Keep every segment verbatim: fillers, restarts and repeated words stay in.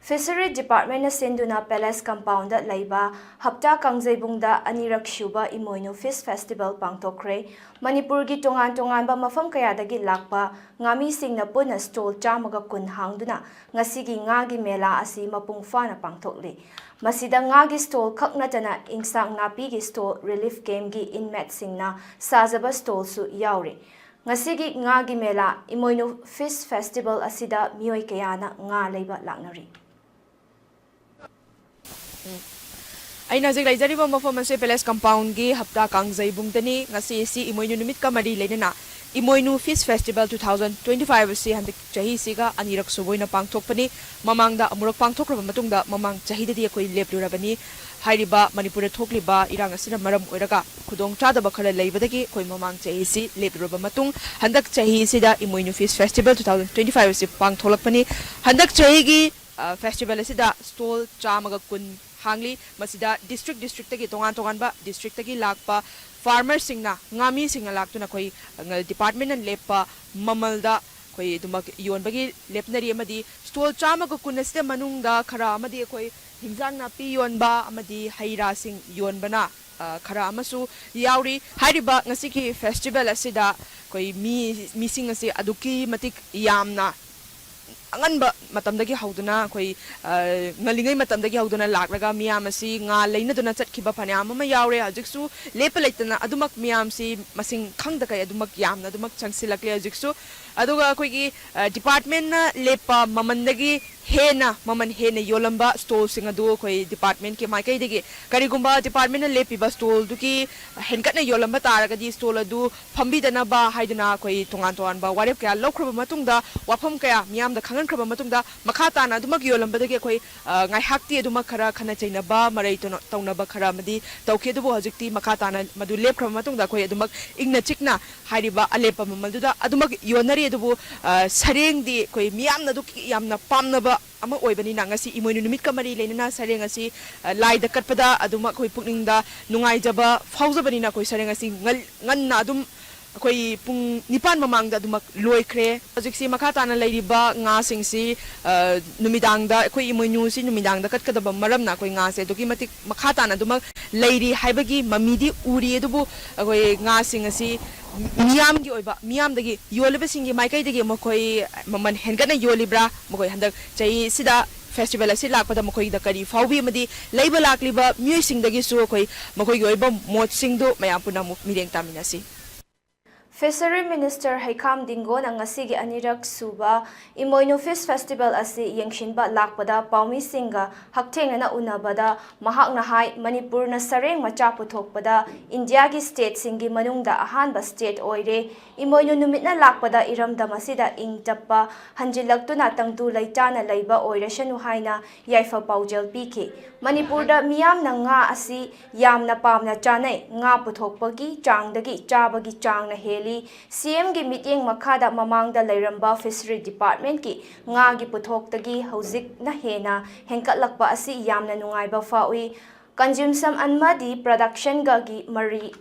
Fishery Departmentꯅ ꯁꯤꯟꯗꯨꯅ Palace Compoundꯗ ꯂꯩꯕ ꯍꯞꯇꯥ ꯀꯥꯡꯖꯩꯕꯨꯡꯗ ꯑꯅꯤꯔꯛ ꯁꯨꯕ ꯏꯃꯣꯏꯅꯨ Fish Festival ꯄꯥꯡꯊꯣꯛꯈ꯭ꯔꯦ꯫ ꯃꯅꯤꯄꯨꯔꯒꯤ ꯇꯣꯉꯥꯟ ꯇꯣꯉꯥꯟꯕ ꯃꯐꯝ ꯀꯌꯥꯗꯒꯤ ꯂꯥꯛꯄ ꯉꯥꯃꯤꯁꯤꯡꯅ ꯄꯨꯟꯅ stall ꯆꯥꯝꯃꯒ ꯀꯨꯟ ꯍꯥꯡꯗꯨꯅ ꯉꯁꯤꯒꯤ ꯉꯥꯒꯤ ꯃꯦꯂꯥ ꯑꯁꯤ ꯃꯄꯨꯡ ꯐꯥꯅ ꯄꯥꯡꯊꯣꯛꯂꯤ꯫ ꯃꯁꯤꯗ ꯉꯥꯒꯤ stall ꯈꯛ ꯅꯠꯇꯅ ꯏꯟꯁꯥꯡ ꯅꯥꯄꯤꯒꯤ stall, relief campꯀꯤ inmateꯁꯤꯡꯅ ꯁꯥꯖꯕ stallꯁꯨ ꯌꯥꯎꯔꯤ꯫ ꯉꯁꯤꯒꯤ ꯉꯥꯒꯤ ꯃꯦꯂꯥ, ꯏꯃꯣꯏꯅꯨ Fish Festival ꯑꯁꯤꯗ ꯃꯤꯑꯣꯏ ꯀꯌꯥꯅ ꯉꯥ ꯂꯩꯕ ꯂꯥꯛꯅꯔꯤ꯫ ꯑꯩꯅ ꯍꯧꯖꯤꯛ ꯂꯩꯖꯔꯤꯕ ꯃꯐꯝ ꯑꯁꯤ Palace Compoundꯒꯤ ꯍꯞꯇꯥ ꯀꯥꯡꯖꯩꯕꯨꯡꯗꯅꯤ꯫ ꯉꯁꯤ ꯑꯁꯤ ꯏꯃꯣꯏꯅꯨ ꯅꯨꯃꯤꯠꯀ ꯃꯔꯤ ꯂꯩꯅꯅ ꯏꯃꯣꯏꯅꯨ Fish Festival two thousand twenty five ꯑꯁꯤ ꯍꯟꯗꯛ ꯆꯍꯤꯁꯤꯒ ꯑꯅꯤꯔꯛ ꯁꯨꯕ ꯑꯣꯏꯅ ꯄꯥꯡꯊꯣꯛꯄꯅꯤ꯫ ꯃꯃꯥꯡꯗ ꯑꯃꯨꯔꯛ ꯄꯥꯡꯊꯣꯛꯈ꯭ꯔꯕ ꯃꯇꯨꯡꯗ ꯃꯃꯥꯡ ꯆꯍꯤꯗꯗꯤ ꯑꯩꯈꯣꯏ ꯂꯦꯞꯂꯨꯔꯕꯅꯤ꯫ ꯍꯥꯏꯔꯤꯕ ꯃꯅꯤꯄꯨꯔꯗ ꯊꯣꯛꯂꯤꯕ ꯏꯔꯥꯡ ꯑꯁꯤꯅ ꯃꯔꯝ ꯑꯣꯏꯔꯒ ꯈꯨꯗꯣꯡꯆꯥꯗꯕ ꯈꯔ ꯂꯩꯕꯗꯒꯤ ꯑꯩꯈꯣꯏ ꯃꯃꯥꯡ ꯆꯍꯤꯁꯤ ꯂꯦꯞꯂꯨꯔꯕ ꯃꯇꯨꯡ ꯍꯟꯗꯛ ꯆꯍꯤꯁꯤꯗ ꯏꯃꯣꯏꯅꯨ Fish Festival two thousand twenty five ꯑꯁꯤ ꯄꯥꯡꯊꯣꯛꯂꯛꯄꯅꯤ꯫ ꯍꯟꯗꯛ ꯆꯍꯤꯒꯤ ꯐꯦꯁꯇꯤꯚꯦꯜ ꯑꯁꯤꯗ stall ꯆꯥꯝꯃꯒ ꯀꯨꯟ ꯍꯥꯡꯂꯤ꯫ ꯃꯁꯤꯗ district districtꯇꯒꯤ, ꯇꯣꯉꯥꯟ ꯇꯣꯉꯥꯟꯕ districtꯇꯒꯤ ꯂꯥꯛꯄ farmerꯁꯤꯡꯅ, ꯉꯥꯃꯤꯁꯤꯡꯅ ꯂꯥꯛꯇꯨꯅ ꯑꯩꯈꯣꯏ, ꯑ, departmentꯅ ꯂꯦꯞꯄ ꯃꯃꯜꯗ ꯑꯩꯈꯣꯏ ꯑꯗꯨꯃꯛ ꯌꯣꯟꯕꯒꯤ ꯂꯦꯞꯅꯔꯤ꯫ ꯑꯃꯗꯤ stall ꯆꯥꯝꯃꯒ ꯀꯨꯟ ꯑꯁꯤꯗ ꯃꯅꯨꯡꯗ ꯈꯔ ꯑꯃꯗꯤ ꯑꯩꯈꯣꯏ ꯍꯤꯟꯖꯥꯡ ꯅꯥꯄꯤ ꯌꯣꯟꯕ ꯑꯃꯗꯤ ꯍꯩ ꯔꯥꯁꯤꯡ ꯌꯣꯟꯕꯅ, ꯑ, ꯈꯔ ꯑꯃꯁꯨ ꯌꯥꯎꯔꯤ꯫ ꯍꯥꯏꯔꯤꯕ ꯉꯁꯤꯒꯤ ꯐꯦꯁꯇꯤꯚꯦꯜ ꯑꯁꯤꯗ ꯑꯩꯈꯣꯏ ꯃꯤ, ꯃꯤꯁꯤꯡ ꯑꯁꯤ ꯑꯗꯨꯛꯀꯤ ꯃꯇꯤꯛ ꯌꯥꯝꯅ ꯑꯉꯟꯕ ꯃꯇꯝꯗꯒꯤ ꯍꯧꯗꯨꯅ ꯑꯩꯈꯣꯏ, ꯑ, ꯉꯜꯂꯤꯉꯩ ꯃꯇꯝꯗꯒꯤ ꯍꯧꯗꯨꯅ ꯂꯥꯛꯂꯒ ꯃꯤꯌꯥꯝ ꯑꯁꯤ ꯉꯥ ꯂꯩꯅꯗꯨꯅ ꯆꯠꯈꯤꯕ ꯐꯅꯌꯥꯝ ꯑꯃ ꯌꯥꯎꯔꯦ꯫ ꯍꯧꯖꯤꯛꯁꯨ ꯂꯦꯞꯄ ꯂꯩꯇꯅ ꯑꯗꯨꯃꯛ ꯃꯤꯌꯥꯝꯁꯤ ꯃꯁꯤꯡ ꯈꯪꯗꯈꯩ ꯑꯗꯨꯃꯛ ꯌꯥꯝꯅ ꯑꯗꯨꯃꯛ ꯆꯪꯁꯤꯜꯂꯛꯂꯦ ꯍꯧꯖꯤꯛꯁꯨ꯫ ꯑꯗꯨꯒ ꯑꯩꯈꯣꯏꯒꯤ, ꯑ, departmentꯅ ꯂꯦꯞꯄ ꯃꯃꯜꯗꯒꯤ ꯍꯦꯟꯅ, ꯃꯃꯜ ꯍꯦꯟꯅ ꯌꯣꯜꯂꯝꯕ stallꯁꯤꯡ ꯑꯗꯨ ꯑꯩꯈꯣꯏ departmentꯀꯤ ꯃꯥꯏꯀꯩꯗꯒꯤ, ꯀꯔꯤꯒꯨꯝꯕ departmentꯅ ꯂꯦꯞꯄꯤꯕ stallꯗꯨꯒꯤ ꯍꯦꯟꯒꯠꯅ ꯌꯣꯜꯂꯝꯕ ꯇꯥꯔꯒꯗꯤ stall ꯑꯗꯨ ꯐꯝꯕꯤꯗꯅꯕ ꯍꯥꯏꯗꯨꯅ ꯑꯩꯈꯣꯏ ꯇꯣꯉꯥꯟ ꯇꯣꯉꯥꯟꯕ ꯋꯥꯔꯦꯞ ꯀꯌꯥ ꯂꯧꯈ꯭ꯔꯕ ꯃꯇꯨꯡꯗ, ꯋꯥꯐꯝ ꯀꯌꯥ ꯃꯤꯌꯥꯝꯗ ꯈꯪꯍꯟꯈ꯭ꯔꯕ ꯃꯇꯨꯡꯗ, ꯃꯈꯥ ꯇꯥꯅ ꯑꯗꯨꯃꯛ ꯌꯣꯜꯂꯝꯕꯗꯒꯤ ꯑꯩꯈꯣꯏ, ꯑ, ꯉꯥꯏꯍꯥꯛꯇꯤ ꯑꯗꯨꯃꯛ ꯈꯔ ꯈꯟꯅ ꯆꯩꯅꯕ, ꯃꯔꯩ ꯇꯧꯅ-, ꯇꯧꯅꯕ ꯈꯔ ꯑꯃꯗꯤ ꯇꯧꯈꯤ꯫ ꯑꯗꯨꯕꯨ ꯍꯧꯖꯤꯛꯇꯤ ꯃꯈꯥ ꯇꯥꯅ ꯃꯗꯨ ꯂꯦꯞꯈ꯭ꯔꯕ ꯃꯇꯨꯡꯗ ꯑꯩꯈꯣꯏ ꯑꯗꯨꯃꯛ ꯏꯪꯅ ꯆꯤꯛꯅ ꯍꯥꯏꯔꯤꯕ ꯑꯂꯦꯞꯄ ꯃꯃꯜꯗꯨꯗ ꯑꯗꯨꯃꯛ ꯌꯣꯟꯅꯔꯤ꯫ ꯑꯗꯨꯕꯨ, ꯑ, ꯁꯔꯦꯡꯗꯤ ꯑꯩꯈꯣꯏ ꯃꯤꯌꯥꯝꯅ ꯑꯗꯨꯛꯀꯤ ꯌꯥꯝꯅ ꯄꯥꯝꯅꯕ ꯑꯃ ꯑꯣꯏꯕꯅꯤꯅ, ꯉꯁꯤ ꯏꯃꯣꯏꯅꯨ ꯅꯨꯃꯤꯠꯀ ꯃꯔꯤ ꯂꯩꯅꯅ ꯁꯔꯦꯡ ꯑꯁꯤ, ꯑ, ꯂꯥꯏꯗ ꯀꯠꯄꯗ ꯑꯗꯨꯃꯛ ꯑꯩꯈꯣꯏ ꯄꯨꯛꯅꯤꯡꯗ ꯅꯨꯡꯉꯥꯏꯖꯕ ꯐꯥꯎꯖꯕꯅꯤꯅ, ꯑꯩꯈꯣꯏ ꯁꯔꯦꯡ ꯑꯁꯤ ꯉꯜ-, ꯉꯟꯅ ꯑꯗꯨꯝ, ꯑꯩꯈꯣꯏ ꯄꯨꯡ ꯅꯤꯄꯥꯟ ꯃꯃꯥꯡꯗ ꯑꯗꯨꯃꯛ ꯂꯣꯏꯈ꯭ꯔꯦ꯫ ꯍꯧꯖꯤꯛꯁꯤ ꯃꯈꯥ ꯇꯥꯅ ꯂꯩꯔꯤꯕ ꯉꯥꯁꯤꯡꯁꯤ, ꯑ, ꯅꯨꯃꯤꯗꯥꯡꯗ, ꯑꯩꯈꯣꯏ ꯏꯃꯣꯏꯅꯨꯁꯤ ꯅꯨꯃꯤꯗꯥꯡꯗ ꯀꯠꯀꯗꯕ ꯃꯔꯝꯅ ꯑꯩꯈꯣꯏ ꯉꯥꯁꯦ ꯑꯗꯨꯛꯀꯤ ꯃꯇꯤꯛ ꯃꯈꯥ ꯇꯥꯅ ꯑꯗꯨꯃꯛ ꯂꯩꯔꯤ ꯍꯥꯏꯕꯒꯤ ꯃꯃꯤꯗꯤ ꯎꯔꯤ꯫ ꯑꯗꯨꯕꯨ ꯑꯩꯈꯣꯏ ꯉꯥꯁꯤꯡ ꯑꯁꯤ ꯃꯤꯌꯥꯝꯒꯤ ꯑꯣꯏꯕ, ꯃꯤꯌꯥꯝꯗꯒꯤ, ꯌꯣꯜꯂꯤꯕꯁꯤꯡꯒꯤ ꯃꯥꯏꯀꯩꯗꯒꯤ ꯃꯈꯣꯏ ꯃꯃꯜ ꯍꯦꯟꯒꯠꯅ ꯌꯣꯜꯂꯤꯕ꯭ꯔꯥ, ꯃꯈꯣꯏ ꯍꯟꯗꯛ ꯆꯍꯤ ꯑꯁꯤꯗ ꯐꯦꯁꯇꯤꯚꯦꯜ ꯑꯁꯤ ꯂꯥꯛꯄꯗ ꯃꯈꯣꯏꯗ ꯀꯔꯤ ꯐꯥꯎꯕꯤ ꯑꯃꯗꯤ ꯂꯩꯕ ꯂꯥꯛꯂꯤꯕ ꯃꯤꯑꯣꯏꯁꯤꯡꯗꯒꯤꯁꯨ ꯑꯩꯈꯣꯏ ꯃꯈꯣꯏꯒꯤ ꯑꯣꯏꯕ ꯃꯣꯠꯁꯤꯡꯗꯨ ꯃꯌꯥꯝ ꯄꯨꯝꯅꯃꯛ ꯃꯤꯠꯌꯦꯡ ꯇꯥꯃꯤꯟꯅꯁꯤ꯫ Fishery Minister ꯍꯩꯈꯥꯝ ꯗꯤꯡꯒꯣꯅ ꯉꯁꯤꯒꯤ ꯑꯅꯤꯔꯛ ꯁꯨꯕ ꯏꯃꯣꯏꯅꯨ Fish Festival ꯑꯁꯤ ꯌꯦꯡꯁꯤꯟꯕ ꯂꯥꯛꯄꯗ ꯄꯥꯎꯃꯤꯁꯤꯡꯒ ꯍꯛꯊꯦꯡꯅꯅ ꯎꯅꯕꯗ ꯃꯍꯥꯛꯅ ꯍꯥꯏ, ꯃꯅꯤꯄꯨꯔꯅ ꯁꯔꯦꯡ ꯃꯆꯥ ꯄꯨꯊꯣꯛꯄꯗ ꯏꯟꯗꯤꯌꯥꯒꯤ ꯁ꯭ꯇꯦꯠꯁꯤꯡꯒꯤ ꯃꯅꯨꯡꯗ ꯑꯍꯥꯟꯕ ꯁ꯭ꯇꯦꯠ ꯑꯣꯏꯔꯦ꯫ ꯏꯃꯣꯏꯅꯨ ꯅꯨꯃꯤꯠꯅ ꯂꯥꯛꯄꯗ ꯏꯔꯝꯗꯝ ꯑꯁꯤꯗ ꯏꯪ ꯇꯞꯄ ꯍꯟꯖꯤꯜꯂꯛꯇꯨꯅ ꯇꯪꯗꯨ ꯂꯩꯇꯥꯅ ꯂꯩꯕ ꯑꯣꯏꯔꯁꯅꯨ ꯍꯥꯏꯅ ꯌꯥꯏꯐ ꯄꯥꯎꯖꯦꯜ ꯄꯤꯈꯤ꯫ ꯃꯅꯤꯄꯨꯔꯗ ꯃꯤꯌꯥꯝꯅ ꯉꯥ ꯑꯁꯤ ꯌꯥꯝꯅ ꯄꯥꯝꯅ ꯆꯥꯅꯩ꯫ ꯉꯥ ꯄꯨꯊꯣꯛꯄꯒꯤ ꯆꯥꯡꯗꯒꯤ ꯆꯥꯕꯒꯤ ꯆꯥꯡꯅ ꯍꯦꯜꯂꯤ꯫ ꯁꯤ ꯑꯦꯝꯒꯤ ꯃꯤꯠꯌꯦꯡ ꯃꯈꯥꯗ ꯃꯃꯥꯡꯗ ꯂꯩꯔꯝꯕ Fishery Departmentꯀꯤ ꯉꯥꯒꯤ ꯄꯨꯊꯣꯛꯇꯒꯤ ꯍꯧꯖꯤꯛꯅ ꯍꯦꯟꯅ ꯍꯦꯟꯒꯠꯂꯛꯄ ꯑꯁꯤ ꯌꯥꯝꯅ ꯅꯨꯡꯉꯥꯏꯕ ꯐꯥꯎꯏ꯫ Consumption ꯑꯃꯗꯤ productionꯒꯒꯤ ꯃꯔꯤ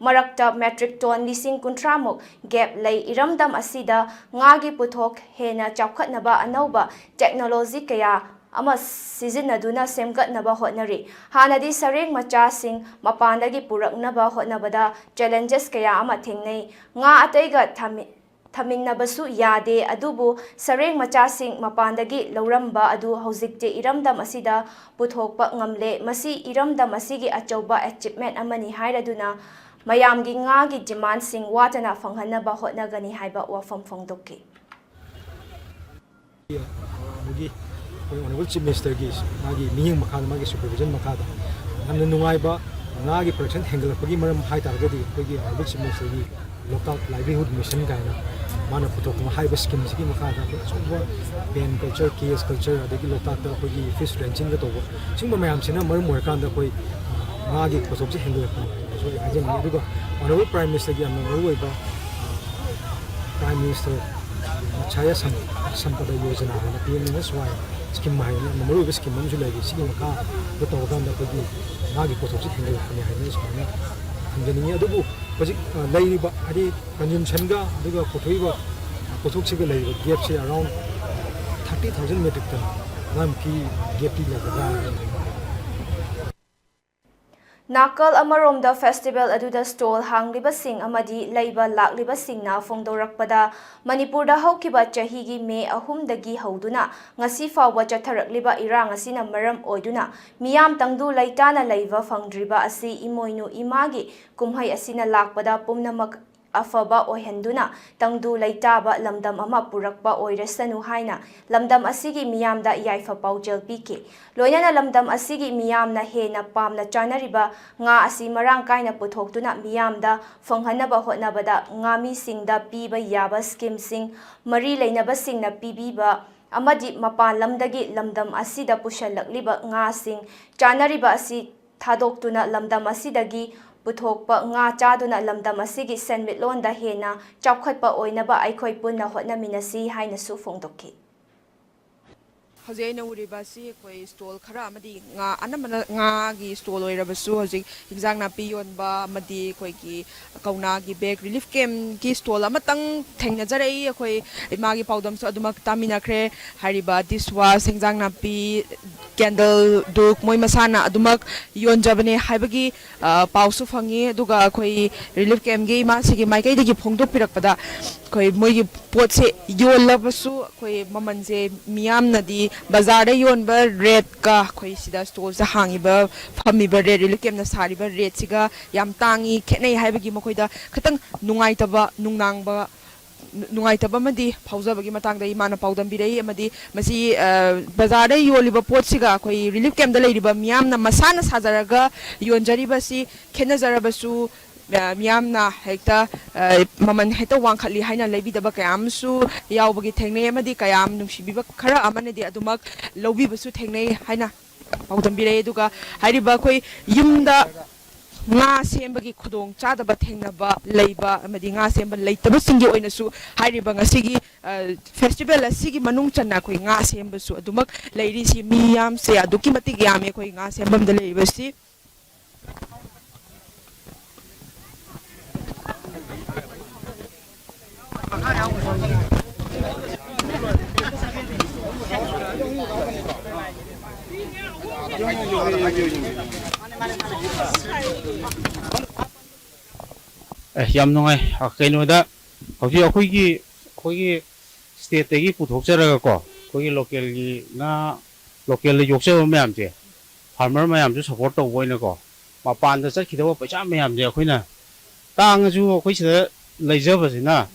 ꯃꯔꯛꯇ metric ton ꯂꯤꯁꯤꯡ ꯀꯨꯟꯊ꯭ꯔꯥꯃꯨꯛ gap ꯂꯩ꯫ ꯏꯔꯝꯗꯝ ꯑꯁꯤꯗ ꯉꯥꯒꯤ ꯄꯨꯊꯣꯛ ꯍꯦꯟꯅ ꯆꯥꯎꯈꯠꯅꯕ ꯑꯅꯧꯕ technology ꯀꯌꯥ ꯑꯃ ꯁꯤꯖꯤꯟꯅꯗꯨꯅ ꯁꯦꯝꯒꯠꯅꯕ ꯍꯣꯠꯅꯔꯤ꯫ ꯍꯥꯟꯅꯗꯤ ꯁꯔꯦꯡ ꯃꯆꯥꯁꯤꯡ ꯃꯄꯥꯟꯗꯒꯤ ꯄꯨꯔꯛꯅꯕ ꯍꯣꯠꯅꯕꯗ challenges ꯀꯌꯥ ꯑꯃ ꯊꯦꯡꯅꯩ꯫ ꯉꯥ ꯑꯇꯩꯒ ꯊꯝꯃꯤ-, ꯊꯝꯃꯤꯟꯅꯕꯁꯨ ꯌꯥꯗꯦ, ꯑꯗꯨꯕꯨ ꯁꯔꯦꯡ ꯃꯆꯥꯁꯤꯡ ꯃꯄꯥꯟꯗꯒꯤ ꯂꯧꯔꯝꯕ ꯑꯗꯨ ꯍꯧꯖꯤꯛꯇꯤ ꯏꯔꯝꯗꯝ ꯑꯁꯤꯗ ꯄꯨꯊꯣꯛꯄ ꯉꯝꯂꯦ꯫ ꯃꯁꯤ ꯏꯔꯝꯗꯝ ꯑꯁꯤꯒꯤ ꯑꯆꯧꯕ achievement ꯑꯃꯅꯤ ꯍꯥꯏꯔꯗꯨꯅ ꯃꯌꯥꯝꯒꯤ ꯉꯥꯒꯤ demandꯁꯤꯡ ꯋꯥꯠꯇꯅ ꯐꯪꯍꯟꯅꯕ ꯍꯣꯠꯅꯒꯅꯤ ꯍꯥꯏꯕ ꯋꯥꯐꯝ ꯐꯣꯡꯗꯣꯛꯈꯤ꯫ ꯑꯗꯒꯤ ꯑꯩꯈꯣꯏ Honourable Chief Ministerꯒꯤ ꯃꯥꯒꯤ ꯃꯤꯠꯌꯦꯡ ꯃꯈꯥꯗ, ꯃꯥꯒꯤ supervision ꯃꯈꯥꯗ ꯌꯥꯝꯅ ꯅꯨꯡꯉꯥꯏꯕ ꯉꯥꯒꯤ production ꯍꯦꯟꯒꯠꯂꯛꯄꯒꯤ ꯃꯔꯝ ꯍꯥꯏ ꯇꯥꯔꯒꯗꯤ ꯑꯩꯈꯣꯏꯒꯤ Honourable Chief Ministerꯒꯤ Loktak Livelihood Mission ꯀꯥꯏꯅ ꯃꯥꯅ ꯄꯨꯊꯣꯛꯄ ꯍꯥꯏꯔꯤꯕ schemeꯁꯤꯒꯤ ꯃꯈꯥꯗ ꯑꯩꯈꯣꯏ ꯑꯆꯧꯕ pen culture, cage culture, ꯑꯗꯒꯤ ꯂꯣꯛꯇꯥꯛꯇ ꯑꯩꯈꯣꯏꯒꯤ fish ranchingꯒ ꯇꯧꯕ, ꯁꯤꯒꯨꯝꯕ ꯃꯌꯥꯝꯁꯤꯅ ꯃꯔꯝ ꯑꯣꯏꯔꯀꯥꯟꯗ ꯑꯩꯈꯣꯏ ꯉꯥꯒꯤ ꯄꯣꯠꯊꯣꯛꯁꯦ ꯍꯦꯟꯒꯠꯂꯛꯄꯅꯦ ꯍꯥꯏꯅꯁꯨ ꯑꯩ ꯍꯥꯏꯖꯅꯤꯡꯉꯤ꯫ ꯑꯗꯨꯒ Honourable Prime Ministerꯒꯤ ꯌꯥꯝꯅ ꯃꯔꯨꯑꯣꯏꯕ Prime Minister Matsya Sam-, Sampada Yojana ꯍꯥꯏꯅ, P M M S Y scheme ꯍꯥꯏꯅ ꯌꯥꯝꯅ ꯃꯔꯨꯑꯣꯏꯕ scheme ꯑꯃꯁꯨ ꯂꯩꯔꯤ꯫ ꯁꯤꯒꯤ ꯃꯈꯥꯗ ꯇꯧꯔꯀꯥꯟꯗ ꯑꯩꯈꯣꯏꯒꯤ ꯉꯥꯒꯤ ꯄꯣꯠꯊꯣꯛꯁꯦ ꯍꯦꯟꯒꯠꯂꯛꯄꯅꯤ ꯍꯥꯏꯅ ꯁꯨꯃꯥꯏꯅ ꯊꯝꯖꯅꯤꯡꯉꯤ꯫ ꯑꯗꯨꯕꯨ ꯍꯧꯖꯤꯛ ꯑ, ꯂꯩꯔꯤꯕ, ꯍꯥꯏꯗꯤ, ꯀꯟꯖꯨꯝꯁꯟꯒ ꯑꯗꯨꯒ ꯄꯨꯊꯣꯛꯏꯕ ꯄꯣꯠꯊꯣꯛꯁꯤꯒ ꯂꯩꯔꯤꯕ ꯒꯦꯞꯁꯦ around thirty thousand metric ton ꯑꯗꯨꯃꯥꯏꯃꯨꯛꯀꯤ ꯒꯦꯞꯇꯤ ꯂꯩꯒꯗ꯭ꯔꯥ ꯍꯥꯏꯅ ꯈꯜꯂꯤ꯫ ꯅꯥꯀꯜ ꯑꯃꯔꯣꯝꯗ ꯐꯦꯁꯇꯤꯚꯦꯜ ꯑꯗꯨꯗ ꯁ꯭ꯇꯣꯜ ꯍꯥꯡꯂꯤꯕꯁꯤꯡ ꯑꯃꯗꯤ ꯂꯩꯕ ꯂꯥꯛꯂꯤꯕꯁꯤꯡꯅ ꯐꯣꯡꯗꯣꯔꯛꯄꯗ, ꯃꯅꯤꯄꯨꯔꯗ ꯍꯧꯈꯤꯕ ꯆꯍꯤꯒꯤ ꯃꯦ ꯑꯍꯨꯝꯗꯒꯤ ꯍꯧꯗꯨꯅ ꯉꯁꯤ ꯐꯥꯎꯕ ꯆꯠꯊꯔꯛꯂꯤꯕ ꯏꯔꯥꯡ ꯑꯁꯤꯅ ꯃꯔꯝ ꯑꯣꯏꯗꯨꯅ ꯃꯤꯌꯥꯝ ꯇꯪꯗꯨ ꯂꯩꯇꯥꯅ ꯂꯩꯕ ꯐꯪꯗ꯭ꯔꯤꯕ ꯑꯁꯤ ꯏꯃꯣꯏꯅꯨ ꯏꯃꯥꯒꯤ ꯀꯨꯝꯍꯩ ꯑꯁꯤꯅ ꯂꯥꯛꯄꯗ ꯄꯨꯝꯅꯃꯛ ꯑꯐꯕ ꯑꯣꯏꯍꯟꯗꯨꯅ ꯇꯪꯗꯨ ꯂꯩꯇꯥꯕ ꯂꯝꯗꯝ ꯑꯃ ꯄꯨꯔꯛꯄ ꯑꯣꯏꯔꯁꯅꯨ ꯍꯥꯏꯅ ꯂꯝꯗꯝ ꯑꯁꯤꯒꯤ ꯃꯤꯌꯥꯝꯗ ꯌꯥꯏꯐ ꯄꯥꯎꯖꯦꯜ ꯄꯤꯈꯤ꯫ ꯂꯣꯏꯅꯅ ꯂꯝꯗꯝ ꯑꯁꯤꯒꯤ ꯃꯤꯌꯥꯝꯅ ꯍꯦꯟꯅ ꯄꯥꯝꯅ ꯆꯥꯅꯔꯤꯕ ꯉꯥ ꯑꯁꯤ ꯃꯔꯥꯡ ꯀꯥꯏꯅ ꯄꯨꯊꯣꯛꯇꯨꯅ ꯃꯤꯌꯥꯝꯗ ꯐꯪꯍꯟꯅꯕ ꯍꯣꯠꯅꯕꯗ ꯉꯥꯃꯤꯁꯤꯡꯗ ꯄꯤꯕ ꯌꯥꯕ ꯁ꯭ꯀꯤꯝꯁꯤꯡ, ꯃꯔꯤ ꯂꯩꯅꯕꯁꯤꯡꯅ ꯄꯤꯕꯤꯕ ꯑꯃꯗꯤ ꯃꯄꯥꯟ ꯂꯝꯗꯒꯤ ꯂꯝꯗꯝ ꯑꯁꯤꯗ ꯄꯨꯁꯜꯂꯛꯂꯤꯕ ꯉꯥꯁꯤꯡ ꯆꯥꯅꯔꯤꯕ ꯑꯁꯤ ꯊꯥꯗꯣꯛꯇꯨꯅ ꯂꯝꯗꯝ ꯑꯁꯤꯗꯒꯤ ꯄꯨꯊꯣꯛꯄ ꯉꯥ ꯆꯥꯗꯨꯅ ꯂꯝꯗꯝ ꯑꯁꯤꯒꯤ ꯁꯦꯟꯃꯤꯠꯂꯣꯟꯗ ꯍꯦꯟꯅ ꯆꯥꯎꯈꯠꯄ ꯑꯣꯏꯅꯕ ꯑꯩꯈꯣꯏ ꯄꯨꯟꯅ ꯍꯣꯠꯅꯃꯤꯟꯅꯁꯤ ꯍꯥꯏꯅꯁꯨ ꯐꯣꯡꯗꯣꯛꯈꯤ꯫ ꯍꯧꯖꯤꯛ ꯑꯩꯅ ꯎꯔꯤꯕ ꯑꯁꯤ ꯑꯩꯈꯣꯏ ꯁ꯭ꯇꯣꯜ ꯈꯔ ꯑꯃꯗꯤ ꯉꯥ, ꯑꯅꯝꯕꯅ ꯉꯥꯒꯤ ꯁ꯭ꯇꯣꯜ ꯑꯣꯏꯔꯕꯁꯨ, ꯍꯧꯖꯤꯛ ꯍꯤꯟꯖꯥꯡ ꯅꯥꯄꯤ ꯌꯣꯟꯕ ꯑꯃꯗꯤ ꯑꯩꯈꯣꯏꯒꯤ ꯀꯧꯅꯥꯒꯤ ꯕꯦꯒ, ꯔꯤꯂꯤꯐ ꯀꯦꯝꯞꯀꯤ ꯁ꯭ꯇꯣꯜ ꯑꯃꯇꯪ ꯊꯦꯡꯅꯖꯔꯛꯏ꯫ ꯑꯩꯈꯣꯏ ꯏꯃꯥꯒꯤ ꯄꯥꯎꯗꯝꯁꯨ ꯑꯗꯨꯃꯛ ꯇꯥꯃꯤꯟꯅꯈ꯭ꯔꯦ꯫ ꯍꯥꯏꯔꯤꯕ ꯗꯤꯁ ꯋꯥꯁ, ꯍꯤꯟꯖꯥꯡ ꯅꯥꯄꯤ, ꯀꯦꯟꯗꯜ, ꯙꯨꯞ ꯃꯣꯏ ꯃꯁꯥꯅ ꯑꯗꯨꯃꯛ ꯌꯣꯟꯖꯕꯅꯦ ꯍꯥꯏꯕꯒꯤ, ꯑ, ꯄꯥꯎꯁꯨ ꯐꯪꯉꯤ꯫ ꯑꯗꯨꯒ ꯑꯩꯈꯣꯏ ꯔꯤꯂꯤꯐ ꯀꯦꯝꯞꯀꯤ ꯏꯃꯥꯁꯤꯒꯤ ꯃꯥꯏꯀꯩꯗꯒꯤ ꯐꯣꯡꯗꯣꯛꯄꯤꯔꯛꯄꯗ, ꯑꯩꯈꯣꯏ ꯃꯣꯏꯒꯤ ꯄꯣꯠꯁꯦ ꯌꯣꯜꯂꯕꯁꯨ ꯑꯩꯈꯣꯏ ꯃꯃꯜꯁꯦ ꯃꯤꯌꯥꯝꯅꯗꯤ ꯕꯖꯥꯔꯗ ꯌꯣꯟꯕ ꯔꯦꯠꯀ ꯑꯩꯈꯣꯏ ꯁꯤꯗ ꯁ꯭ꯇꯣꯜꯁꯤꯗ ꯍꯥꯡꯉꯤꯕ, ꯐꯝꯃꯤꯕ ꯔꯦꯠ, ꯔꯤꯂꯤꯐ ꯀꯦꯝꯞꯅ ꯁꯥꯔꯤꯕ ꯔꯦꯠꯁꯤꯒ ꯌꯥꯝ ꯇꯥꯡꯉꯤ, ꯈꯦꯠꯅꯩ ꯍꯥꯏꯕꯒꯤ ꯃꯈꯣꯏꯗ ꯈꯤꯇꯪ ꯅꯨꯡꯉꯥꯏꯇꯕ, ꯅꯨꯡꯅꯥꯡꯕ, ꯅꯨꯡꯉꯥꯏꯇꯕ ꯑꯃꯗꯤ ꯐꯥꯎꯖꯕꯒꯤ ꯃꯇꯥꯡꯗ ꯏꯃꯥꯅ ꯄꯥꯎꯗꯝꯕꯤꯔꯛꯏ꯫ ꯑꯃꯗꯤ ꯃꯁꯤ, ꯑ, ꯕꯖꯥꯔꯗ ꯌꯣꯜꯂꯤꯕ ꯄꯣꯠꯁꯤꯒ ꯑꯩꯈꯣꯏ ꯔꯤꯂꯤꯐ ꯀꯦꯝꯞꯇ ꯂꯩꯔꯤꯕ ꯃꯤꯌꯥꯝꯅ ꯃꯁꯥꯅ ꯁꯥꯖꯔꯒ ꯌꯣꯟꯖꯔꯤꯕꯁꯤ ꯈꯦꯠꯅꯖꯔꯕꯁꯨ, ꯑ, ꯃꯤꯌꯥꯝꯅ ꯍꯦꯛꯇ, ꯑ, ꯃꯃꯜ ꯍꯦꯛꯇ ꯋꯥꯡꯈꯠꯂꯤ ꯍꯥꯏꯅ ꯂꯩꯕꯤꯗꯕ ꯀꯌꯥ ꯑꯃꯁꯨ ꯌꯥꯎꯕꯒꯤ ꯊꯦꯡꯅꯩ꯫ ꯑꯃꯗꯤ ꯀꯌꯥ ꯑꯃ ꯅꯨꯡꯁꯤꯕꯤꯕ ꯈꯔ ꯑꯃꯅꯗꯤ ꯑꯗꯨꯃꯛ ꯂꯧꯕꯤꯕꯁꯨ ꯊꯦꯡꯅꯩ ꯍꯥꯏꯅ ꯄꯥꯎꯗꯝꯕꯤꯔꯛꯏ꯫ ꯑꯗꯨꯒ ꯍꯥꯏꯔꯤꯕ ꯑꯩꯈꯣꯏ ꯌꯨꯝꯗ ꯉꯥ ꯁꯦꯝꯕꯒꯤ ꯈꯨꯗꯣꯡ ꯆꯥꯗꯕ ꯊꯦꯡꯅꯕ ꯂꯩꯕ ꯑꯃꯗꯤ ꯉꯥ ꯁꯦꯝꯕ ꯂꯩꯇꯕꯁꯤꯡꯒꯤ ꯑꯣꯏꯅꯁꯨ ꯍꯥꯏꯔꯤꯕ ꯉꯁꯤꯒꯤ, ꯑ, ꯐꯦꯁꯇꯤꯚꯦꯜ ꯑꯁꯤꯒꯤ ꯃꯅꯨꯡ ꯆꯟꯅ ꯑꯩꯈꯣꯏ ꯉꯥ ꯁꯦꯝꯕꯁꯨ ꯑꯗꯨꯃꯛ ꯂꯩꯔꯤꯁꯤ꯫ ꯃꯤ ꯌꯥꯝꯁꯦ ꯑꯗꯨꯛꯀꯤ ꯃꯇꯤꯛ ꯌꯥꯝꯃꯤ ꯑꯩꯈꯣꯏ ꯉꯥ ꯁꯦꯝꯐꯝꯗ ꯂꯩꯔꯤꯕꯁꯤ꯫ ꯑꯦ, ꯌꯥꯝ ꯅꯨꯡꯉꯥꯏ꯫ ꯑ, ꯀꯩꯅꯣꯗ, ꯍꯧꯖꯤꯛ ꯑꯩꯈꯣꯏꯒꯤ, ꯑꯩꯈꯣꯏꯒꯤ stateꯇꯒꯤ ꯄꯨꯊꯣꯛꯆꯔꯒꯀꯣ, ꯑꯩꯈꯣꯏꯒꯤ localꯒꯤ ꯉꯥ, localꯗ ꯌꯣꯛꯆꯕ ꯃꯌꯥꯝꯁꯦ, farmer ꯃꯌꯥꯝꯁꯨ support ꯇꯧꯕ ꯑꯣꯏꯅꯀꯣ, ꯃꯄꯥꯟꯗ ꯆꯠꯈꯤꯗꯧꯕ ꯄꯩꯁꯥ ꯃꯌꯥꯝꯁꯦ ꯑꯩꯈꯣꯏꯅ ꯇꯥꯡꯉꯁꯨ ꯑꯩꯈꯣꯏ ꯁꯤꯗ ꯂꯩꯖꯕꯁꯤꯅ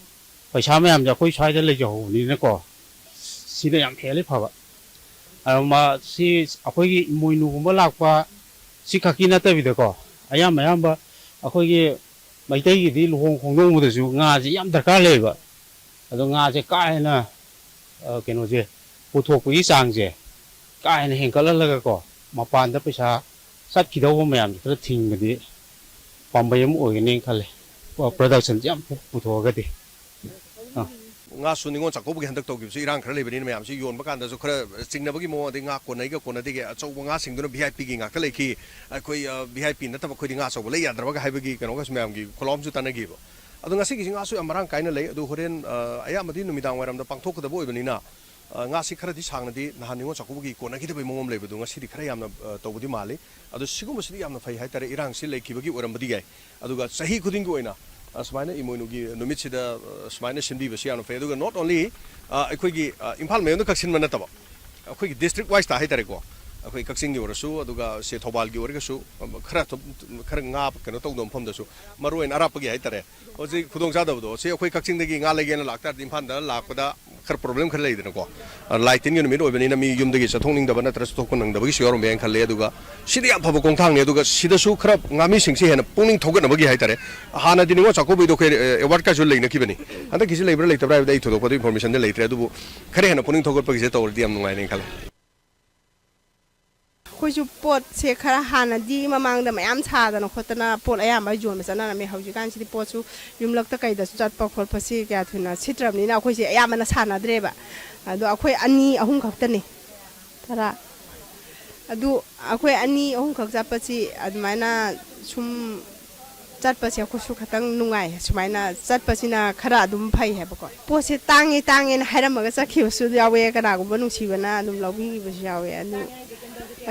ꯄꯩꯁꯥ ꯃꯌꯥꯝꯁꯦ ꯑꯩꯈꯣꯏ ꯁ꯭ꯋꯥꯏꯗ ꯂꯩꯖꯍꯧꯕꯅꯤꯅꯀꯣ, ꯁꯤꯅ ꯌꯥꯝ ꯍꯦꯜꯂꯤ ꯐꯕ꯫ ꯑꯗꯣ ꯃꯥ-, ꯁꯤ ꯑꯩꯈꯣꯏꯒꯤ ꯏꯃꯣꯏꯅꯨꯒꯨꯝꯕ ꯂꯥꯛꯄ ꯁꯤ ꯈꯛꯀꯤ ꯅꯠꯇꯕꯤꯗꯀꯣ, ꯑꯌꯥꯝꯕ ꯑꯌꯥꯝꯕ ꯑꯩꯈꯣꯏꯒꯤ ꯃꯩꯇꯩꯒꯤꯗꯤ ꯂꯨꯍꯣꯡ ꯈꯣꯡꯗꯣꯡꯕꯗꯁꯨ ꯉꯥꯁꯦ ꯌꯥꯝ ꯗꯔꯀꯥꯔ ꯂꯩꯌꯦꯕ꯫ ꯑꯗꯣ ꯉꯥꯁꯦ ꯀꯥ ꯍꯦꯟꯅ, ꯑ, ꯀꯩꯅꯣꯁꯦ, ꯄꯨꯊꯣꯛꯄꯒꯤ ꯆꯥꯡꯁꯦ ꯀꯥ ꯍꯦꯟꯅ ꯍꯦꯟꯒꯠꯍꯜꯂꯒꯀꯣ, ꯃꯄꯥꯟꯗ ꯄꯩꯁꯥ ꯆꯠꯈꯤꯗꯧꯕ ꯃꯌꯥꯝꯁꯦ ꯈꯔ ꯊꯤꯡꯕꯗꯤ ꯄꯥꯝꯕꯩ ꯑꯃ ꯑꯣꯏꯒꯅꯤ ꯈꯜꯂꯦ, ꯄ꯭ꯔꯗꯛꯁꯟꯁꯦ ꯌꯥꯝ ꯄꯨ-, ꯄꯨꯊꯣꯛꯑꯒꯗꯤ꯫ ꯑꯥ꯫ ꯉꯥꯁꯨ ꯅꯤꯉꯣꯜ ꯆꯥꯛꯀꯧꯕꯒꯤ ꯍꯟꯗꯛ ꯇꯧꯈꯤꯕꯁꯨ ꯏꯔꯥꯡ ꯈꯔ ꯂꯩꯕꯅꯤꯅ ꯃꯌꯥꯝꯁꯤ ꯌꯣꯟꯕ ꯀꯥꯟꯗꯁꯨ ꯈꯔ ꯆꯤꯡꯅꯕꯒꯤ ꯃꯑꯣꯡ, ꯑꯗꯩ ꯉꯥ ꯀꯣꯟꯅꯩꯒ ꯀꯣꯟꯅꯗꯦꯒꯦ, ꯑꯆꯧꯕ ꯉꯥꯁꯤꯡꯗꯨꯅ V I Pꯒꯤ ꯉꯥꯛꯇ ꯂꯩꯈꯤ, ꯑꯩꯈꯣꯏ, ꯑ, V I P ꯅꯠꯇꯕ ꯑꯩꯈꯣꯏꯗꯤ ꯉꯥ ꯑꯆꯧꯕ ꯂꯩ ꯌꯥꯗ꯭ꯔꯕꯒ ꯍꯥꯏꯕꯒꯤ ꯀꯩꯅꯣꯒꯁꯨ ꯃꯌꯥꯝꯒꯤ ꯈꯣꯜꯂꯥꯎꯝꯁꯨ ꯇꯥꯟꯅꯈꯤꯕ꯫ ꯑꯗꯣ ꯉꯁꯤꯒꯤꯁꯤ ꯉꯥꯁꯨ ꯌꯥꯝ ꯃꯔꯥꯡ ꯀꯥꯏꯅ ꯂꯩ꯫ ꯑꯗꯨ ꯍꯣꯔꯦꯟ, ꯑ, ꯑꯌꯥꯝꯕꯗꯤ ꯅꯨꯃꯤꯗꯥꯡ ꯋꯥꯏꯔꯝꯗ ꯄꯥꯡꯊꯣꯛꯀꯗꯕ ꯑꯣꯏꯕꯅꯤꯅ, ꯑ, ꯉꯥꯁꯤ ꯈꯔꯗꯤ ꯁꯥꯡꯅꯗꯤ ꯅꯍꯥꯟ ꯅꯤꯉꯣꯜ ꯆꯥꯛꯀꯧꯕꯒꯤ ꯀꯣꯟꯅꯈꯤꯗꯕꯒꯤ ꯃꯑꯣꯡ ꯑꯃ ꯂꯩꯕꯗꯨ ꯉꯁꯤꯗꯤ ꯈꯔ ꯌꯥꯝꯅ, ꯑ, ꯇꯧꯕꯗꯤ ꯃꯥꯜꯂꯤ꯫ ꯑꯗꯣ ꯁꯤꯒꯨꯝꯕꯁꯤꯗꯤ ꯌꯥꯝꯅ ꯐꯩ ꯍꯥꯏꯇꯥꯔꯦ, ꯏꯔꯥꯡꯁꯤ ꯂꯩꯈꯤꯕꯒꯤ ꯑꯣꯏꯔꯝꯕꯗꯤ ꯌꯥꯏ꯫ ꯑꯗꯨꯒ ꯆꯍꯤ ꯈꯨꯗꯤꯡꯒꯤ ꯑꯣꯏꯅ, ꯑ, ꯁꯨꯃꯥꯏꯅ ꯏꯃꯣꯏꯅꯨꯒꯤ ꯅꯨꯃꯤꯠꯁꯤꯗ, ꯑ, ꯁꯨꯃꯥꯏꯅ ꯁꯤꯟꯕꯤꯕꯁꯤ ꯌꯥꯝꯅ ꯐꯩ꯫ ꯑꯗꯨꯒ not only, ꯑ, ꯑꯩꯈꯣꯏꯒꯤ, ꯑ, ꯏꯝꯐꯥꯜ ꯃꯌꯣꯟꯗ ꯈꯛ ꯁꯤꯟꯕ ꯅꯠꯇꯕ, ꯑꯩꯈꯣꯏꯒꯤ district wiseꯇ ꯍꯥꯏꯇꯥꯔꯦꯀꯣ, ꯑꯩꯈꯣꯏ ꯀꯛꯆꯤꯡꯒꯤ ꯑꯣꯏꯔꯁꯨ, ꯑꯗꯨꯒ ꯁꯦ ꯊꯧꯕꯥꯜꯒꯤ ꯑꯣꯏꯔꯒꯁꯨ, ꯑ, ꯈꯔ ꯊꯨꯝ-, ꯈꯔ ꯉꯥ ꯀꯩꯅꯣ ꯇꯧꯗꯕ ꯃꯐꯝꯗꯁꯨ, ꯃꯔꯨ ꯑꯣꯏꯅ ꯑꯔꯥꯞꯄꯒꯤ ꯍꯥꯏꯇꯥꯔꯦ, ꯍꯧꯖꯤꯛ ꯈꯨꯗꯣꯡꯆꯥꯗꯕꯗꯣ, ꯁꯤ ꯑꯩꯈꯣꯏ ꯀꯛꯆꯤꯡꯗꯒꯤ ꯉꯥ ꯂꯩꯒꯦꯅ ꯂꯥꯛꯇꯥꯔꯗꯤ ꯏꯝꯐꯥꯜꯗ ꯂꯥꯛꯄꯗ ꯈꯔ problem ꯈꯔ ꯂꯩꯗꯅꯀꯣ꯫ ꯑ, ꯂꯥꯏ ꯇꯤꯟꯒꯤ ꯅꯨꯃꯤꯠ ꯑꯣꯏꯕꯅꯤꯅ ꯃꯤ ꯌꯨꯝꯗꯒꯤ ꯆꯠꯊꯣꯛꯅꯤꯡꯗꯕ ꯅꯠꯇ꯭ꯔꯒ ꯆꯠꯊꯣꯛꯄ ꯅꯪꯗꯕꯒꯤꯁꯨ ꯌꯥꯎꯔꯝꯕ ꯌꯥꯏꯅ ꯈꯜꯂꯦ꯫ ꯑꯗꯨꯒ ꯁꯤꯗꯤ ꯌꯥꯝ ꯐꯕ ꯈꯣꯡꯊꯥꯡꯅꯤ꯫ ꯑꯗꯨꯒ ꯁꯤꯗꯁꯨ ꯈꯔ ꯉꯥꯃꯤꯁꯤꯡꯁꯤ ꯍꯦꯟꯅ ꯄꯨꯛꯅꯤꯡ ꯊꯧꯒꯠꯅꯕꯒꯤ ꯍꯥꯏꯇꯥꯔꯦ, ꯍꯥꯟꯅꯗꯤ ꯅꯤꯉꯣꯜ ꯆꯥꯛꯀꯧꯕꯩꯗꯣ ꯑꯩꯈꯣꯏ, ꯑ, awardꯀꯁꯨ ꯂꯩꯅꯈꯤꯕꯅꯤ꯫ ꯍꯟꯗꯛꯀꯤꯁꯤ ꯂꯩꯕ꯭ꯔꯥ ꯂꯩꯇꯕ꯭ꯔꯥ ꯍꯥꯏꯕꯗꯤ ꯑꯩ ꯊꯣꯏꯗꯣꯛꯄꯗ informationꯗꯤ ꯂꯩꯇ꯭ꯔꯦ꯫ ꯑꯗꯨꯕꯨ ꯈꯔ ꯍꯦꯟꯅ ꯄꯨꯛꯅꯤꯡ ꯊꯧꯒꯠꯄꯒꯤꯁꯦ ꯇꯧꯔꯗꯤ ꯌꯥꯝ ꯅꯨꯡꯉꯥꯏꯅꯤ ꯈꯜꯂꯦ꯫ ꯑꯩꯈꯣꯏꯁꯨ ꯄꯣꯠꯁꯦ ꯈꯔ ꯍꯥꯟꯅꯗꯤ ꯃꯃꯥꯡꯗ ꯃꯌꯥꯝ ꯁꯥꯗꯅ ꯈꯣꯠꯇꯅ ꯄꯣꯠ ꯑꯌꯥꯝꯕ ꯌꯣꯟꯕ ꯆꯠꯅꯔꯝꯃꯤ꯫ ꯍꯧꯖꯤꯛꯀꯥꯟꯁꯤꯗꯤ ꯄꯣꯠꯁꯨ ꯌꯨꯝꯂꯛꯇ ꯀꯩꯗꯁꯨ ꯆꯠꯄ ꯈꯣꯠꯄꯁꯤ ꯀꯌꯥ ꯊꯣꯏꯅ ꯁꯤꯠꯇ꯭ꯔꯕꯅꯤꯅ ꯑꯩꯈꯣꯏꯁꯦ ꯑꯌꯥꯝꯕꯅ ꯁꯥꯟꯅꯗ꯭ꯔꯦꯕ꯫ ꯑꯗꯣ ꯑꯩꯈꯣꯏ ꯑꯅꯤ ꯑꯍꯨꯝ ꯈꯛꯇꯅꯤ꯫ ꯇꯔꯥ꯫ ꯑꯗꯨ ꯑꯩꯈꯣꯏ ꯑꯅꯤ ꯑꯍꯨꯝꯈꯛ ꯆꯠꯄꯁꯤ ꯑꯗꯨꯃꯥꯏꯅ ꯁꯨꯝ ꯆꯠꯄꯁꯦ ꯑꯩꯈꯣꯏꯁꯨ ꯈꯤꯇꯪ ꯅꯨꯡꯉꯥꯏ꯫ ꯁꯨꯃꯥꯏꯅ ꯆꯠꯄꯁꯤꯅ ꯈꯔ ꯑꯗꯨꯝ ꯐꯩ ꯍꯥꯏꯕꯀꯣ꯫ ꯄꯣꯠꯁꯦ ꯇꯥꯡꯉꯦ ꯇꯥꯡꯉꯦꯅ ꯍꯥꯏꯔꯝꯃꯒ ꯆꯠꯈꯤꯕꯁꯨ ꯌꯥꯎꯋꯦ, ꯀꯅꯥꯒꯨꯝꯕ ꯅꯨꯡꯁꯤꯕꯅ ꯑꯗꯨꯝ ꯂꯧꯕꯤꯈꯤꯕꯁꯨ ꯌꯥꯎꯋꯦ꯫ ꯑꯗꯨ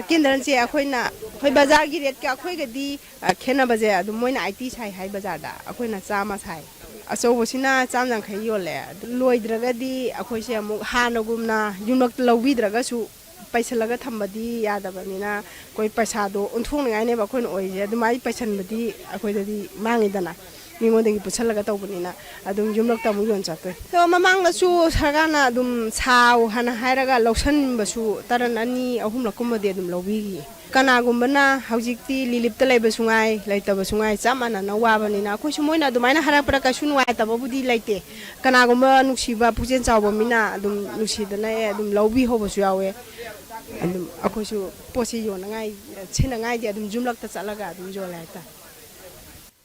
ꯀꯦꯟꯗꯜꯁꯦ ꯑꯩꯈꯣꯏꯅ, ꯑꯩꯈꯣꯏ ꯕꯖꯥꯔꯒꯤ ꯔꯦꯠꯀ ꯑꯩꯈꯣꯏꯒꯗꯤ, ꯑ, ꯈꯦꯠꯅꯕꯁꯦ ꯑꯗꯨꯝ ꯃꯣꯏꯅ ꯑꯥꯏꯇꯤ ꯁꯥꯏ ꯍꯥꯏ ꯕꯖꯥꯔꯗ, ꯑꯩꯈꯣꯏꯅ ꯆꯥꯝꯃ ꯁꯥꯏ꯫ ꯑꯆꯧꯕꯁꯤꯅ ꯆꯥꯝ ꯌꯥꯡꯈꯩ ꯌꯣꯜꯂꯦ꯫ ꯑꯗꯨ ꯂꯣꯏꯗ꯭ꯔꯒꯗꯤ ꯑꯩꯈꯣꯏꯁꯦ ꯑꯃꯨꯛ ꯍꯥꯟꯅꯒꯨꯝꯅ ꯌꯨꯝꯂꯛꯇ ꯂꯧꯕꯤꯗ꯭ꯔꯒꯁꯨ ꯄꯩꯁꯜꯂꯒ ꯊꯝꯕꯗꯤ ꯌꯥꯗꯕꯅꯤꯅ, ꯑꯩꯈꯣꯏ ꯄꯩꯁꯥꯗꯣ ꯑꯣꯟꯊꯣꯛꯅꯤꯡꯉꯥꯏꯅꯦꯕ ꯑꯩꯈꯣꯏꯅ ꯑꯣꯏꯔꯤꯁꯦ꯫ ꯑꯗꯨꯃꯥꯏꯅ ꯄꯩꯁꯟꯕꯗꯤ ꯑꯩꯈꯣꯏꯗꯗꯤ ꯃꯥꯡꯉꯤꯗꯅ, ꯃꯤꯉꯣꯟꯗꯒꯤ ꯄꯨꯁꯜꯂꯒ ꯇꯧꯕꯅꯤꯅ꯫ ꯑꯗꯨꯝ ꯌꯨꯝꯂꯛꯇ ꯑꯃꯨꯛ ꯌꯣꯟ ꯆꯠꯇꯣꯏ꯫ ꯑꯗꯣ ꯃꯃꯥꯡꯗꯁꯨ ꯁꯔꯀꯥꯔꯅ ꯑꯗꯨꯝ ꯁꯥꯎ ꯍꯥꯏꯅ ꯍꯥꯏꯔꯒ ꯂꯧꯁꯟꯕꯁꯨ ꯇꯔꯟ ꯑꯅꯤ ꯑꯍꯨꯝꯂꯛ ꯀꯨꯝꯕꯗꯤ ꯑꯗꯨꯝ ꯂꯧꯕꯤꯈꯤ꯫ ꯀꯅꯥꯒꯨꯝꯕꯅ ꯍꯧꯖꯤꯛꯇꯤ ꯂꯤꯂꯤꯞꯇ ꯂꯩꯕꯁꯨ ꯉꯥꯏ, ꯂꯩꯇꯕꯁꯨ ꯉꯥꯏ, ꯆꯞ ꯃꯥꯟꯅꯅ ꯋꯥꯕꯅꯤꯅ, ꯑꯩꯈꯣꯏꯁꯨ ꯃꯣꯏꯅ ꯑꯗꯨꯃꯥꯏꯅ ꯍꯥꯏꯔꯛꯄꯗ ꯀꯩꯁꯨ ꯅꯨꯡꯉꯥꯏꯇꯕꯕꯨꯗꯤ ꯂꯩꯇꯦ꯫ ꯀꯅꯥꯒꯨꯝꯕ ꯅꯨꯡꯁꯤꯕ ꯄꯨꯛꯆꯦꯜ ꯆꯥꯎꯕ ꯃꯤꯅ ꯑꯗꯨꯝ ꯅꯨꯡꯁꯤꯗꯅ ꯑꯦ ꯑꯗꯨꯝ ꯂꯧꯕꯤꯍꯧꯕꯁꯨ ꯌꯥꯎꯋꯦ꯫ ꯑꯗꯨꯝ ꯑꯩꯈꯣꯏꯁꯨ ꯄꯣꯠꯁꯤ ꯌꯣꯟꯅꯉꯥꯏ, ꯁꯤꯠꯅꯉꯥꯏꯗꯤ ꯑꯗꯨꯝ ꯌꯨꯝꯂꯛꯇ ꯆꯠꯂꯒ ꯑꯗꯨꯝ ꯌꯣꯜꯂꯦ ꯍꯥꯏꯇꯥꯔꯦ꯫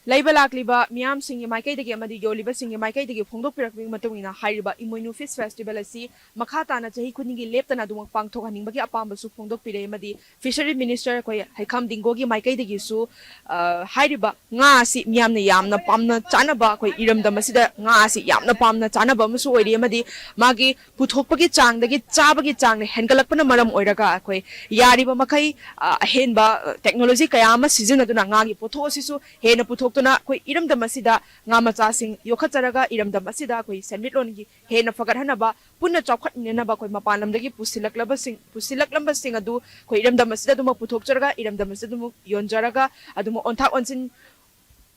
ꯂꯩꯕ ꯂꯥꯛꯂꯤꯕ ꯃꯤꯌꯥꯝꯁꯤꯡꯒꯤ ꯃꯥꯏꯀꯩꯗꯒꯤ ꯑꯃꯗꯤ ꯌꯣꯜꯂꯤꯕꯁꯤꯡꯒꯤ ꯃꯥꯏꯀꯩꯗꯒꯤ ꯐꯣꯡꯗꯣꯛꯄꯤꯔꯛꯄꯒꯤ ꯃꯇꯨꯡ ꯏꯟꯅ, ꯍꯥꯏꯔꯤꯕ ꯏꯃꯣꯏꯅꯨ ꯐꯤꯁ ꯐꯦꯁꯇꯤꯚꯦꯜ ꯑꯁꯤ ꯃꯈꯥ ꯇꯥꯅ ꯆꯍꯤ ꯈꯨꯗꯤꯡꯒꯤ ꯂꯦꯞꯇꯅ ꯑꯗꯨꯃꯛ ꯄꯥꯡꯊꯣꯛꯍꯟꯅꯤꯡꯕꯒꯤ ꯑꯄꯥꯝꯕꯁꯨ ꯐꯣꯡꯗꯣꯛꯄꯤꯔꯦ꯫ ꯑꯃꯗꯤ ꯐꯤꯁꯔꯤ ꯃꯤꯅꯤꯁꯇꯔ ꯑꯩꯈꯣꯏ ꯍꯩꯈꯥꯝ ꯗꯤꯡꯒꯣꯒꯤ ꯃꯥꯏꯀꯩꯗꯒꯤꯁꯨ, ꯑ, ꯍꯥꯏꯔꯤꯕ ꯉꯥ ꯑꯁꯤ ꯃꯤꯌꯥꯝꯅ ꯌꯥꯝꯅ ꯄꯥꯝꯅ ꯆꯥꯅꯕ, ꯑꯩꯈꯣꯏ ꯏꯔꯝꯗꯝ ꯑꯁꯤꯗ ꯉꯥ ꯑꯁꯤ ꯌꯥꯝꯅ ꯄꯥꯝꯅ ꯆꯥꯅꯕ ꯑꯃꯁꯨ ꯑꯣꯏꯔꯤ꯫ ꯑꯃꯗꯤ ꯃꯥꯒꯤ ꯄꯨꯊꯣꯛꯄꯒꯤ ꯆꯥꯡꯗꯒꯤ ꯆꯥꯕꯒꯤ ꯆꯥꯡꯅ ꯍꯦꯟꯒꯠꯂꯛꯄꯅ ꯃꯔꯝ ꯑꯣꯏꯔꯒ, ꯑꯩꯈꯣꯏ ꯌꯥꯔꯤꯕ ꯃꯈꯩ, ꯑ, ꯑꯍꯦꯟꯕ, ꯑ, ꯇꯦꯛꯅꯣꯂꯣꯖꯤ ꯀꯌꯥ ꯑꯃ ꯁꯤꯖꯤꯟꯅꯗꯨꯅ ꯉꯥꯒꯤ ꯄꯣꯠꯊꯣꯛ ꯑꯁꯤꯁꯨ ꯍꯦꯟꯅ ꯄꯨꯊꯣꯛꯇꯨꯅ, ꯑꯩꯈꯣꯏ ꯏꯔꯝꯗꯝ ꯑꯁꯤꯗ ꯉꯥ ꯃꯆꯥꯁꯤꯡ ꯌꯣꯛꯈꯠꯆꯔꯒ ꯏꯔꯝꯗꯝ ꯑꯁꯤꯗ ꯑꯩꯈꯣꯏ ꯁꯦꯟꯃꯤꯠꯂꯣꯟꯒꯤ ꯍꯦꯟꯅ ꯐꯒꯠꯍꯟꯅꯕ, ꯄꯨꯟꯅ ꯆꯥꯎꯈꯠꯃꯤꯟꯅꯅꯕ ꯑꯩꯈꯣꯏ ꯃꯄꯥꯟ ꯂꯝꯗꯒꯤ ꯄꯨꯁꯤꯜꯂꯛꯂꯕꯁꯤꯡ, ꯄꯨꯁꯤꯜꯂꯛꯂꯝꯕꯁꯤꯡ ꯑꯗꯨ ꯑꯩꯈꯣꯏ ꯏꯔꯝꯗꯝ ꯑꯁꯤꯗ ꯑꯗꯨꯃꯛ ꯄꯨꯊꯣꯛꯆꯔꯒ, ꯏꯔꯝꯗꯝ ꯑꯁꯤꯗ ꯑꯗꯨꯃꯛ ꯌꯣꯟꯖꯔꯒ, ꯑꯗꯨꯃꯛ ꯑꯣꯟꯊꯥꯛ ꯑꯣꯟꯁꯤꯟ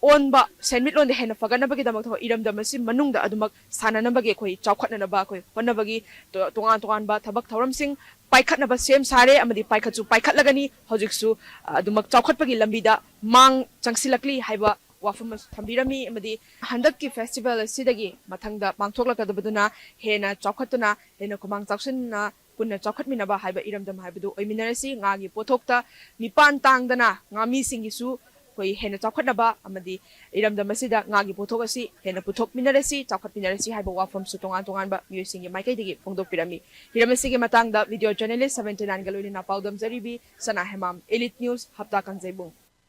ꯑꯣꯟꯕ, ꯁꯦꯟꯃꯤꯠꯂꯣꯟꯗ ꯍꯦꯟꯅ ꯐꯒꯠꯅꯕꯒꯤꯗꯃꯛꯇ ꯑꯩꯈꯣꯏ ꯏꯔꯝꯗꯝ ꯑꯁꯤ ꯃꯅꯨꯡꯗ ꯑꯗꯨꯃꯛ ꯁꯥꯟꯅꯅꯕꯒꯤ, ꯑꯩꯈꯣꯏ ꯆꯥꯎꯈꯠꯅꯅꯕ ꯑꯩꯈꯣꯏ ꯍꯣꯠꯅꯕꯒꯤ ꯇꯣ-, ꯇꯣꯉꯥꯟ ꯇꯣꯉꯥꯟꯕ ꯊꯕꯛ ꯊꯧꯔꯝꯁꯤꯡ ꯄꯥꯏꯈꯠꯅꯕ ꯁꯦꯝ ꯁꯥꯔꯦ ꯑꯃꯗꯤ ꯄꯥꯏꯈꯠꯁꯨ ꯄꯥꯏꯈꯠꯂꯒꯅꯤ꯫ ꯍꯧꯖꯤꯛꯁꯨ, ꯑ, ꯑꯗꯨꯃꯛ ꯆꯥꯎꯈꯠꯄꯒꯤ ꯂꯝꯕꯤꯗ ꯃꯥꯡ ꯆꯪꯁꯤꯜꯂꯛꯂꯤ ꯍꯥꯏꯕ ꯋꯥꯐꯝ ꯑꯁꯤ ꯊꯝꯕꯤꯔꯝꯃꯤ꯫ ꯑꯃꯗꯤ ꯍꯟꯗꯛꯀꯤ ꯐꯦꯁꯇꯤꯚꯦꯜ ꯑꯁꯤꯗꯒꯤ ꯃꯊꯪꯗ ꯄꯥꯡꯊꯣꯛꯂꯛꯀꯗꯕꯗꯨꯅ ꯍꯦꯟꯅ ꯆꯥꯎꯈꯠꯇꯨꯅ, ꯍꯦꯟꯅ ꯈꯨꯃꯥꯡ ꯆꯥꯎꯁꯤꯟꯅ ꯄꯨꯟꯅ ꯆꯥꯎꯈꯠꯃꯤꯟꯅꯕ ꯍꯥꯏꯕ ꯏꯔꯝꯗꯝ ꯍꯥꯏꯕꯗꯨ ꯑꯣꯏꯃꯤꯟꯅꯔꯁꯤ꯫ ꯉꯥꯒꯤ ꯄꯣꯠꯊꯣꯛꯇ ꯃꯤꯄꯥꯟ ꯇꯥꯡꯗꯅ ꯉꯥꯃꯤꯁꯤꯡꯒꯤꯁꯨ ꯑꯩꯈꯣꯏ ꯍꯦꯟꯅ ꯆꯥꯎꯈꯠꯅꯕ ꯑꯃꯗꯤ ꯏꯔꯝꯗꯝ ꯑꯁꯤꯗ ꯉꯥꯒꯤ ꯄꯣꯠꯊꯣꯛ ꯑꯁꯤ ꯍꯦꯟꯅ ꯄꯨꯊꯣꯛꯃꯤꯟꯅꯔꯁꯤ, ꯆꯥꯎꯈꯠꯃꯤꯟꯅꯔꯁꯤ ꯍꯥꯏꯕ ꯋꯥꯐꯝꯁꯨ ꯇꯣꯉꯥꯟ ꯇꯣꯉꯥꯟꯕ ꯃꯤꯑꯣꯏꯁꯤꯡꯒꯤ ꯃꯥꯏꯀꯩꯗꯒꯤ ꯐꯣꯡꯗꯣꯛꯄꯤꯔꯝꯃꯤ꯫ ꯍꯤꯔꯝ ꯑꯁꯤꯒꯤ ꯃꯇꯥꯡꯗ ꯚꯤꯗꯤꯑꯣ ꯖꯔꯅꯦꯂꯤꯁ ꯁꯚꯦꯟꯇꯤ ꯅꯥꯏꯟꯒ ꯂꯣꯏꯅꯅ ꯄꯥꯎꯗꯝꯖꯔꯤꯕꯤ ꯁꯅꯥ ꯍꯦꯃꯥꯝ, ꯏꯂꯤꯠ ꯅ꯭ꯌꯨꯁ, ꯍꯞꯇꯥ ꯀꯥꯡꯖꯩꯕꯨꯡ꯫